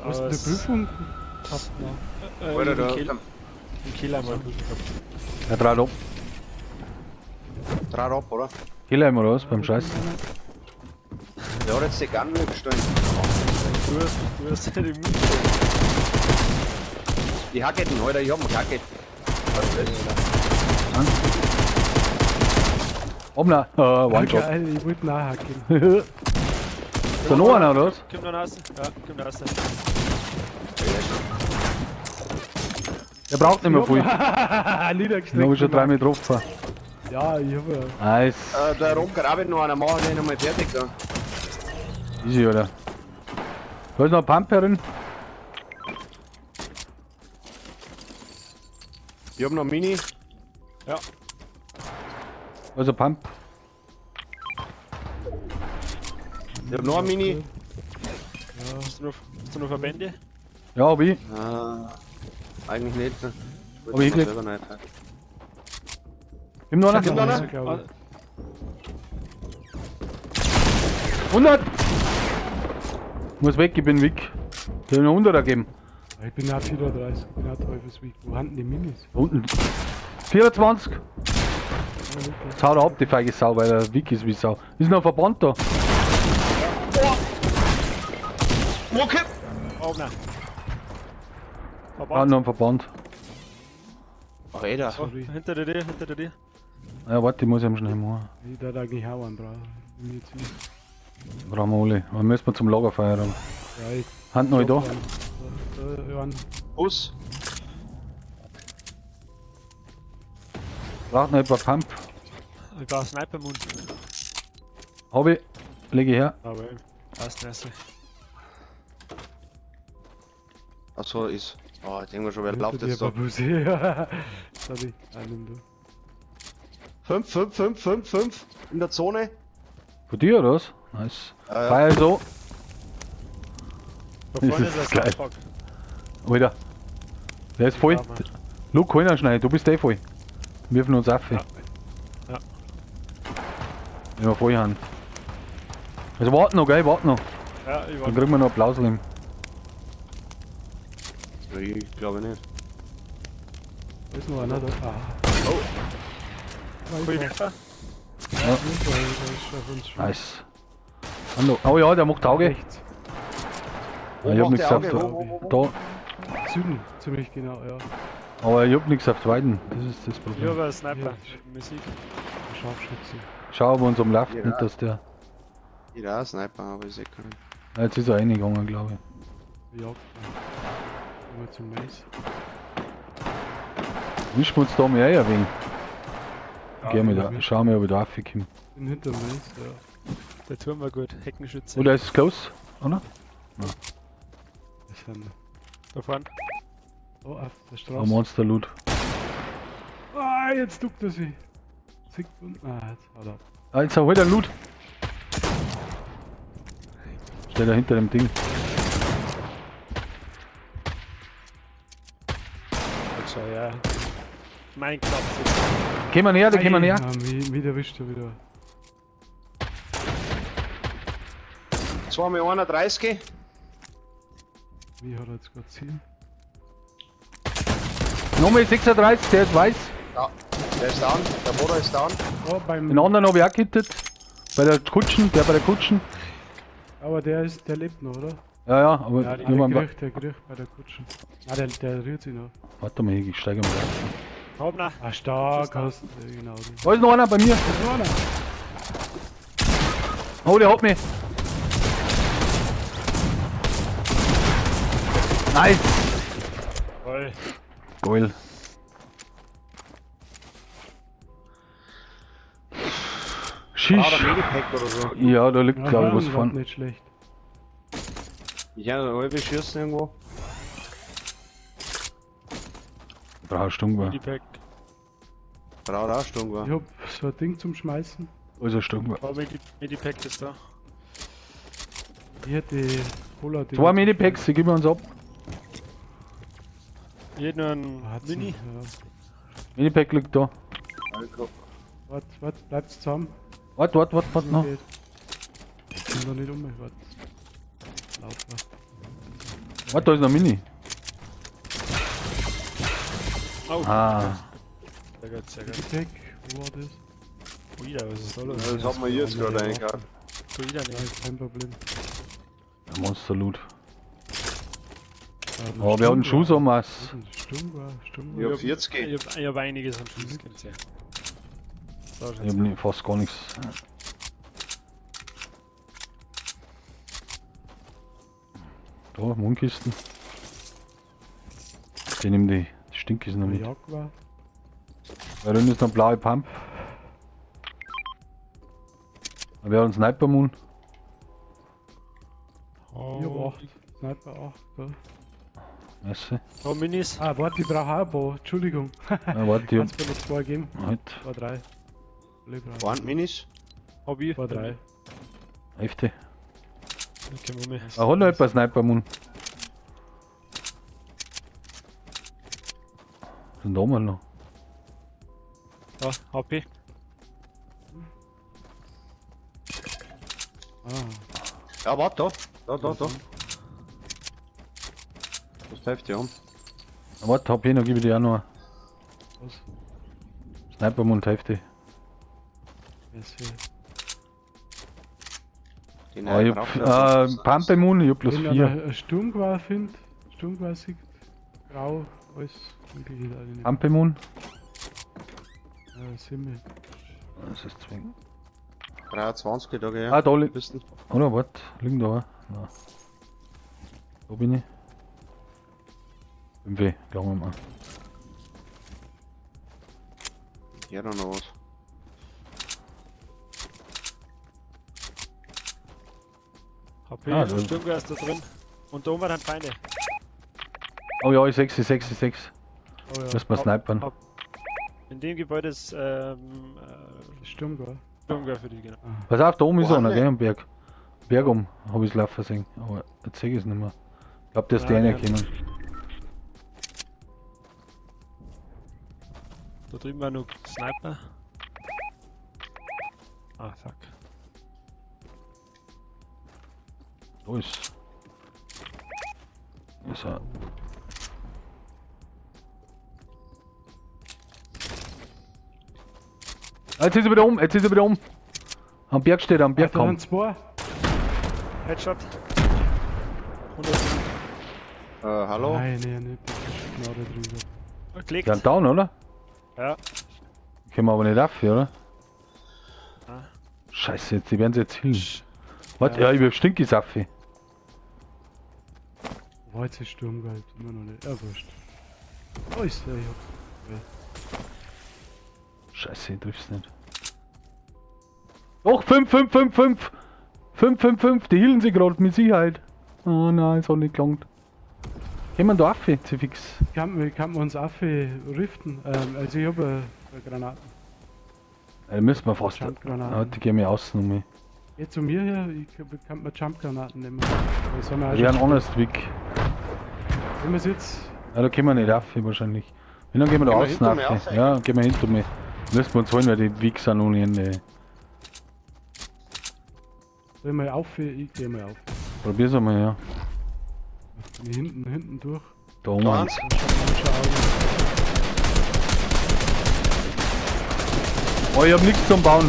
Aus, Hast du eine aus. Prüfung gehabt noch? Alter, Im da. Keller. Im Keller haben wir eine Prüfung gehabt. Er dreht ab. Dreh ab, oder? Keller immer raus beim Scheiß. Der hat jetzt die Gun wieder gestohlen. Du hast ja die Mut. Die Hacketen, Alter, ich hab einen Hacket. Obna, One-Shot. Geil, ich wollte nachhacken. Ist da noch einer, oder was? Komm da raus. Ja, komm da raus. Der braucht nicht mehr viel. Den Niedergestreckt. hab ich schon dreimal getroffen. Ja, ich hab ja. Nice. Da rum grabe noch einer, machen den nochmal fertig da. Easy, oder? Da ist noch ein Pump herin. Ich hab noch Mini. Ja. Da ist ein Pump. Ich hab noch ein Mini. Hast du noch Verbände? Ja, hab ich. Ah, eigentlich nicht. Ne? Ich Hab ich mir gekriegt. selber nicht. Nimm noch einer. Nimm noch einer. Ja, glaub ich. 100! Muss weg, ich bin weg. Ich will noch 100er geben. Ich bin auch 34, ich bin auch teufelsweak. Wo haben denn die Minis? Unten. 24! Jetzt haut er ab, die feige Sau, weil er weg ist wie Sau. Ist noch ein Verband da. Okay. Oh nein. Ja, Verband. noch ein Verband. Ach, Alter. Oh, hinter dir, hinter dir. Ja, warte, ich muss ihm schnell machen. Ich da eigentlich auch einen brauchen. Bin jetzt nicht. Brauchen wir alle. Dann müssen wir zum Lagerfeuer ran. Ja, ich Hand noch da. Da, da, einen. Bus. Braucht noch etwa Pump. Ich brauche Sniper-Mund. Hab ich. Leg ich her. Aber passt nicht. Achso, ist. Oh, ich denke mir schon, wer Hinter läuft dir, jetzt da? Babuse. Ja. Sorry, ah, nimm du. 5, 5, 5, 5, 5. In der Zone. Von dir oder was? Nice. Ja, ja. Feuer so. Da vorne Das ist ist ein geil. Sandpack. Alter. Der ist voll. Ja, Mann. Luke, hol ihn schnell, du bist eh voll. Wir wirfen uns auf. Ja. Ja. Wenn wir voll haben. Also warte noch, gell? Warte noch. Ja, ich Dann warte. kriegen wir noch Applaus. Lim. Ich glaube nicht. Da ist noch einer da. Ah. Oh. Da Cool, ist Werfer. er. Da ist er auf uns schon. Nice. Hallo. Oh ja, der macht Auge. Rechts. Wo Ja, ich hab macht nichts der auf Auge? da. Wo, wo, wo? Da. Süden, ziemlich genau, ja. Aber ich hab nichts auf zweiten. Das ist das Ich Problem. habe einen Sniper. Ja. Musik. Scharfschütze. Schau, ob er uns umläuft, Ja. nicht dass der. Ich da Sniper, aber ich seh keinen. Ah, jetzt ist er reingegangen, glaube ich. Jagd. Immer zum Mais. Wischen wir uns da mal ein wenig. Geh mal da. ja. Schau mal, ob ich da raufkomme. Bin hinter Mais, ja. Der Turm war gut. Heckenschütze. Oder ist es close? Oder? Das sind. Da vorne. Oh, auf der Oh, Straße. Monster Loot. Ah, jetzt duckt er sich. Sieht und. Ah, jetzt haut er ab. Ah, jetzt hol der Loot. Steht da hinter dem Ding. Jetzt schau, ja. Mein Platz. Geh mal näher, da geh mal näher. Ja, mich erwischt er wieder. 2 mal 31. Wie hat er jetzt gerade Ziel? Nochmal 36, der ist weiß. Ja, der ist down. Der Motor ist down. Oh, beim. Den anderen habe ich auch gehittet. Bei der Kutschen, der bei der Kutschen. Aber der ist, der lebt noch, oder? Ja, ja, aber Ja, die- Ah, nur der mal. kriegt, der kriegt bei der Kutsche. Ah, der rührt sich noch. Warte mal, ich steige mal rein. Hopp, na. Ah, stark hast du, genau. Da ist noch einer bei mir. Da ist noch einer. Oh, der hat mich. Nice. Voll. Geil. Ah, der Shish. Medipack oder so. Ja, da liegt Ja, glaube ich was war von. Nicht schlecht. Ich habe eine halbe Schießen irgendwo. Brauch Stunde. Medipack. Braucht auch Stunde. Ich hab so ein Ding zum Schmeißen. Also Stunde. Oh, Medipack ist da. Ich hätte die Cola Ding. Zwei Medipacks, die geben wir uns ab. Ich hätte nur ein Hat's Mini. noch, Ja. Medipack liegt da. Warte, warte, bleibt zusammen. Warte, warte, warte, warte noch. Geht. Ich bin da nicht um, warte. Lauter. Warte, da ist noch Mini. Oh, Ah, sehr gut, sehr gut. Medipack, wo war das? Wieder, was ist da los? Das hat man jetzt gerade eingekauft. Wieder Ja, nicht. kein Problem. Monster Loot. Ja, Aber wir hatten Schuss am Mass. Sturmgewehr, Ich Sturmgewehr. hab 40. Ich hab einiges am Schuss, kennt ihr. Da Ich hab fast gar nichts. Da, Mundkisten. Die nehmen die Stinkkisten noch mit. Jaguar. Da drüben ist noch blaue Pump. Da wäre ein Sniper Moon. Ich hab 8. Sniper 8, ja. Weißt du? Oh, Minis. Ah, warte, ich brauche auch ein paar. Entschuldigung. Ja, warte, ich Kannst du mir noch zwei geben? hab. Halt. Zwei, drei. Alle brauchen. Waren Minis? Hab ich. Zwei, drei. Hälfte. Okay, Moment. Ah, hol noch etwas Sniper Moon. Was ist denn da mal noch? Da, HP. Ah, Ja, warte, da. Da, da, da. Das hilft ja. Ah, warte, hab ich noch, gebe ich dir auch noch. was? Sniper Moon Hälfte. Merci. Die Ah, ich hab Pumpe Moon, ich hab bloß Wenn 4. einer ein Sturmgewehr findet, Sturmgewehr sieht, grau, alles mögliche da drin. Pumpe Moon. Ja, Simmel. Das ist zwingend. 23 da, gell? Ah, da liegt. Bist du? Oder warte, liegen da auch. Nein. Da bin ich. 5, glauben wir mal. Ja, da noch was. HP, Ah, da- Sturmgewehr ist da drin. Und da oben waren Feinde. Oh ja, ich 6, ich 6, ich 6. Oh ja, Lass mal snipern. Hab- In dem Gebäude ist Sturmgewehr. Sturmgewehr für die, genau. Pass auf, da oben ist Wo einer, haben gell, am Berg. Berg um, hab ich's laufen sehen. Aber jetzt seh ich's nicht mehr. Ich glaub, der ist der Nein, eine gekommen. Da drüben war noch Sniper. Ah, fuck. Da ist. Ist er. Ah, jetzt ist er wieder um, jetzt ist er wieder um. Am Berg steht er, am Berg Ah, da kommt. sind zwei. Headshot. 100. Hallo? Nein, nein, nein, ich hab Gnade drüber. Geklickt. Der ist down, oder? Ja. Können wir aber nicht auf, oder? Ah. Scheiße, jetzt, die werden sie jetzt hillen. Warte, ja, ich hab Stinkisaffi. War jetzt ist Sturmgewehr, immer noch nicht. Ja, wurscht. Oh, ist der, ich hab. Scheiße, ich triff's nicht. Doch, 5, 5, 5, 5! 5, 5, 5, die hillen sie gerade mit Sicherheit. Oh nein, es hat nicht gelangt. Gehen wir da auf, jetzt fix. Kann man uns auch für riften? Also ich hab Granaten. Ja, müssen wir fast. Jumpgranaten. Ja, die gehen wir außen um mich. Geh zu mir her, ich kann mir Jumpgranaten nehmen. Das haben wir auch Die schon. haben honest Wick. Wenn wir jetzt. Ja, da können wir nicht auf, wahrscheinlich. Wenn, dann gehen wir da Gehen wir außen hinter mir auf. auf, Ja, gehen wir hinter mir. Müssen wir uns holen, weil die Wichser ohne Ende. Soll ich mal auf? Ich geh mal auf. Probier's einmal, ja. Bin ich hinten durch. Da oben. Da eins. eins. Schau, schau, Oh, ich hab nichts zum Bauen.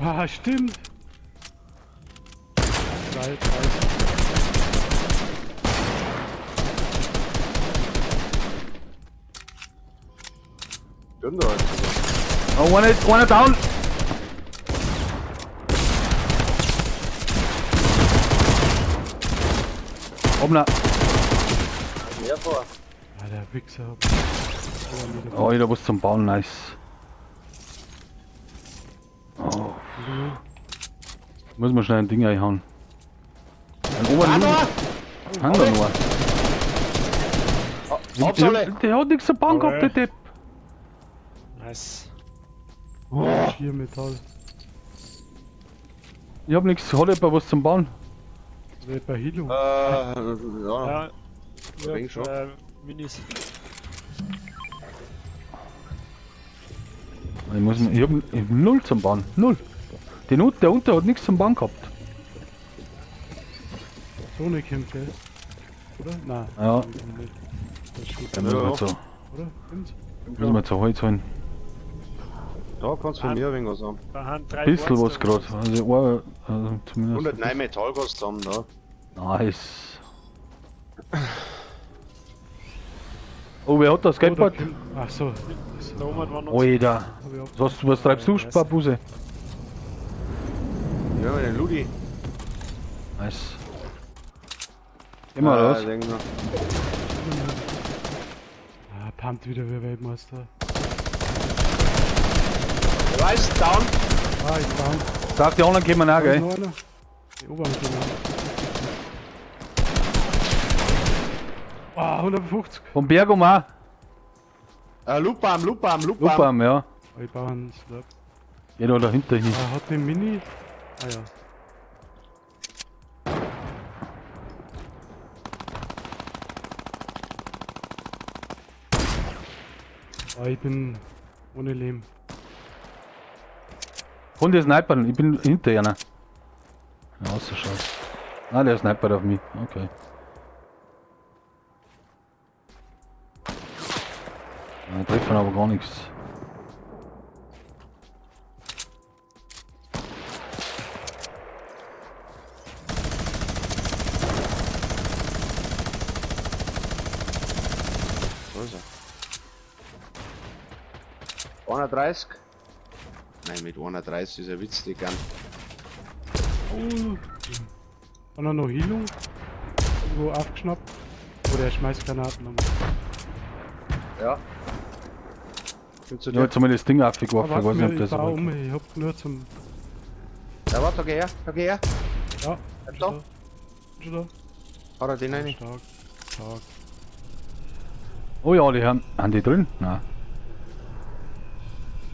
Ah, stimmt. Drei, drei. Stimmt da jetzt sogar. Oh, einer down. Oben. Mehr vor. Ah, der Wichser hat. Oh, ich hab was zum Bauen, nice. Oh. Muss man schnell ein Ding reinhauen. Ein oberen Haben wir noch. Absolle! Der hat nichts zum Bauen gehabt, der Depp. Nice. Vier Metall. Ich hab nichts, hat jemand was zum Bauen? Oder bei Healung. Ja. Ja. Da bin ich schon. Minis. Ich muss, ich hab null zum Bauen, null. Den, der unter hat nichts zum Bauen gehabt. Zone kommt, gell? Oder? Nein. Ja. Nicht. Das steht Dann müssen wir Ja. zu, oder? Stimmt's? müssen wir zu Holz holen. Da kannst du von mir ein wenig was haben. Da haben drei Bisschen Boards was da. gerade. Also, ein, also zumindest. 109 Metall kannst du haben, da. Nice. Oh, wer hat das Skateboard? Oh, da kommt- Ach so. Da oben waren noch Alter. Hab ich ab- Was treibst du, Sparbuse? Ja, den Ludi. Nice. Geh mal Ah, raus. denk noch. Ah, pumpt wieder wie Weltmeister. Weiß, down. Ah, ich down. Sag, die anderen kommen auch, Da ist gell? noch einer. Die oberen genau. Ah, 150. Vom Berg um auch. Lupam, Lupam, Lupam. Lupam, ja. Oh, ich baue einen Slurp. Geht da dahinter hin. Ah, hat den Mini. Ah ja. Ah, ich bin ohne Leben. Und der Sniper, ich bin hinter einer. Ja, so schaut. Ah, der Sniper auf mich. Okay. Ja, treffen aber gar nichts. Wo ist er? 31. Nein, mit 31 ist er witzig an. Oh. Hat er noch Heilung? Irgendwo aufgeschnappt? Oder er schmeißt Granaten um. Ja. Komm zu Ich hab dir. jetzt einmal das Ding aufgeworfen, ich warte weiß nicht, mir, ob ich das baue aber. um, ich hab nur zum. Ja, warte, da geh her, da geh her. Ja, Bleib schon da. da. Schon da. Hat er den rein? Stark. Stark. Oh ja, die haben. Haben die drin? Nein.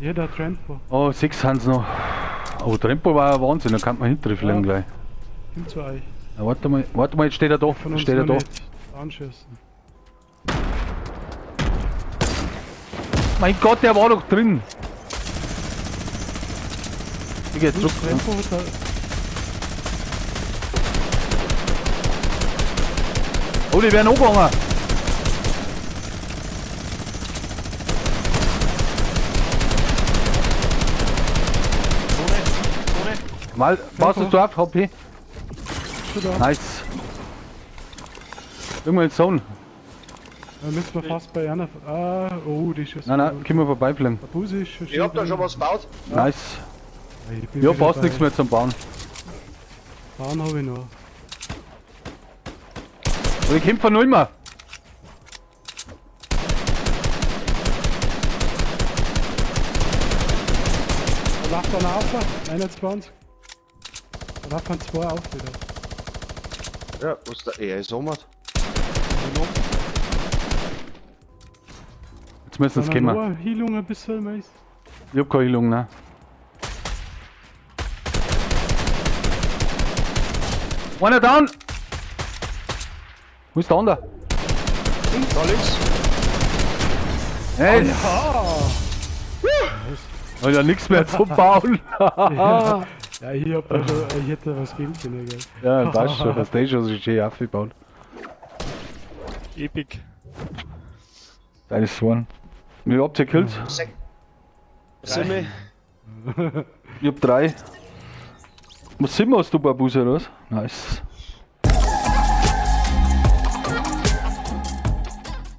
Hier der Trampo. Oh, 6 haben sie noch. Oh, Trempo war ein Wahnsinn, da kann man hinterfliegen Ja. gleich. Komm zu euch. Ja, warte mal, jetzt steht er da. Von uns Steht er noch da. nicht anschießen. Mein Gott, der war doch drin. Ich geh zurück. Trampo hat er. Oh, die werden angegangen. Zone, Zone. Mal, passt du auf, HP? Schon da. Nice. Irgendwo in Zone. Da müssen wir fast bei einer. Ah, oh, die schießen. Nein, nein, können wir vorbeifliegen. Der Busi ist schon Ich hab da schon was gebaut. Nice. Ich bin Ja, wieder passt bei- nichts mehr zum Bauen. Bauen habe ich noch. Aber die kämpfen noch immer. Da läuft einer auf, 21. Da laufen zwei auf wieder. Ja, was da? Er ist oben. Jetzt müssen sie Dann noch kommen. eine Heilung ein bisschen, mais. Ich hab keine Heilung, ne? Einer down! Wo ist der andere? Da links. Hey! Ah! Oh ja, nichts mehr zum Bauen. Ja, ja, ich hab da schon, ich hätte was geben können, gell. Ja, passt schon. Hast du eh schon so schön aufgebaut. Epic. Geiles Swan. Wie habt ihr Kills? Simme. Ich hab 3. Was sind wir, hast du Barbuse oder was? Nice.